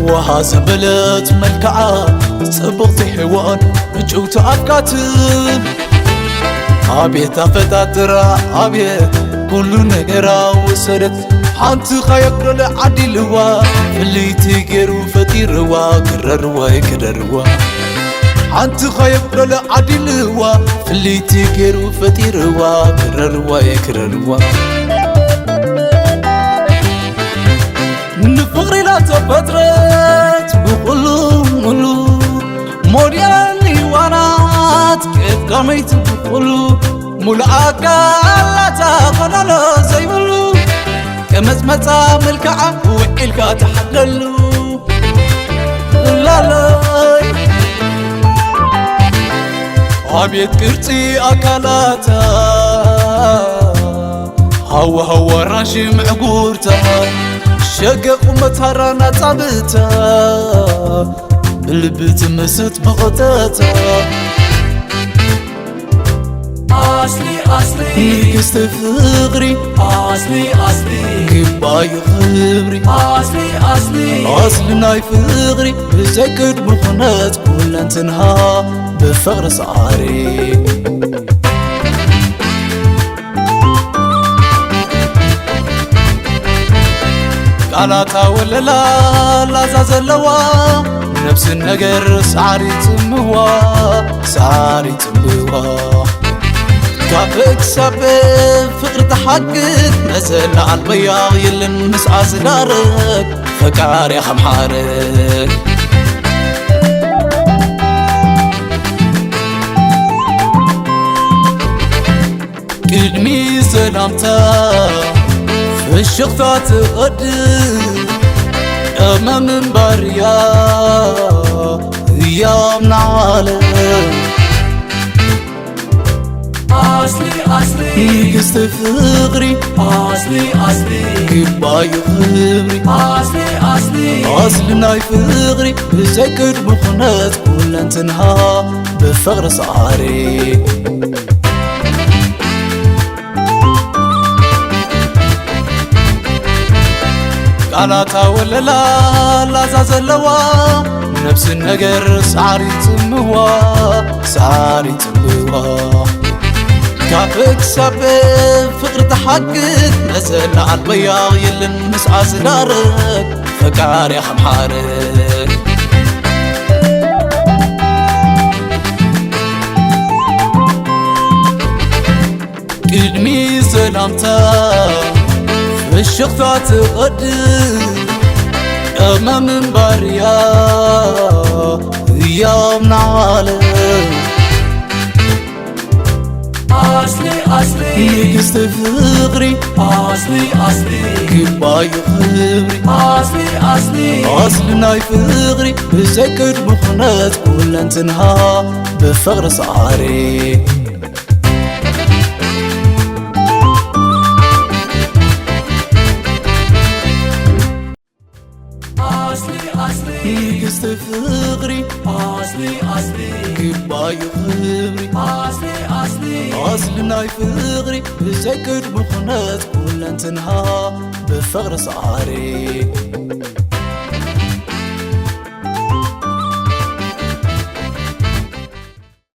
ወሃ ዘበለት መልክዓ ጽብቕቲ ሔዋን ምጭውቲ ኣፍቃት። ኣቤት ኣፈጣጥራ፣ ኣቤት ኩሉ ነገራ ወሰደት። ሓንቲ ኻየብሎለ ዓዲልዋ፣ ፍልይቲ ገይሩ ፈጢርዋ፣ ክረርዋ ይክረርዋ። ሓንቲ ኻየብሎለ ዓዲልዋ፣ ፍልይቲ ገይሩ ፈጢርዋ፣ ክረርዋ ይክረርዋ። ንፍቕሪ ኢላ ተፈጥረት ብኹሉ ሙሉ፣ ሞዴል ሔዋናት ቀዳመይቲ ብኹሉ፣ ሙሉ ኣካላታ ኾነሎ ዘይብሉ፣ ቀመጽመጻ መልክዓ ውዒልካ ትሓለሉ። ላለይ ኣቤት ቅርጺ ኣካላታ፣ ሃዋ ሃዋ ኣራንሺ ምዕጉርታ፣ ሸገ ቁመት ሃራና ጻብእታ፣ ብልቢ ትምስጥ ብቕተታ። ኣስሊ ኣስሊ ንግስቲ ፍቕሪ፣ ኣስሊ ኣስሊ ክባዩ ክብሪ፣ ኣስሊ ኣስሊ ኣስሊ ናይ ፍቕሪ፣ ብዘይ ቅድሚ ኩነት ኩለንትንሃ ብፍቕሪ ሰዓሪ። ቃላታ ወለላ ላዛ ዘለዋ፣ ነብሲ ነገር ሳዕሪ ጽምዋ፣ ሳዕሪ ጽምዋ። ካብ ክሳብ ፍቕሪ ተሓግት፣ መዘና ኣልበያ የለን ምስኣ ዝዳረግ፣ ፈቃርያ ከም ሓረግ። ቅድሚ ሰላምታ ፍሽኽታ ትቐድም፣ ቀመም እምበርያ ህያብ ንዓለም። ኣስሊ ኣስሊ ንግስቲ ፍቕሪ፣ ኣስሊ ኣስሊ ክባዩ ክብሪ፣ ኣስሊ ኣስሊ ኣስሊ ናይ ፍቕሪ፣ ብዘይ ቅድሚ ኩነት ኩለንትንሃ ብፍቕሪ ሰዓሪ። ቃላታ ወለላ ላዛ ዘለዋ፣ ነብሲ ነገር ሳዕሪ ጽምዋ፣ ሳዕሪ ጽምዋ። ካብ ክሳብ ፍቕሪ ተሓግት፣ መዘና ኣልበያ የለን ምስኣ ዝዳረግ፣ ፈቃርያ ከም ሓረግ። ቅድሚ ሰላምታ ፍሽኽታ ትቐድም፣ ቀመም እምበርያ ህያብ ንዓለም። ኣስሊ ኣስሊ ንግስቲ ፍቕሪ፣ ኣስሊ ኣስሊ ክባዩ ክብሪ፣ ኣስሊ ኣስሊ ኣስሊ ናይ ፍቕሪ፣ ብዘይ ቅድሚ ኩነት ኩለንትንሃ ብፍቕሪ ሰዓሪ። ኣስሊ ኣስሊ ንግስቲ ፍቕሪ፣ ኣስሊ ኣስሊ ክባዩ ክብሪ፣ ኣስሊ ኣስሊ ኣስሊ ናይ ፍቕሪ፣ ብዘይ ቅድሚ ኩነት ኩለንትንሃ ብፍቕሪ ሰዓሪ።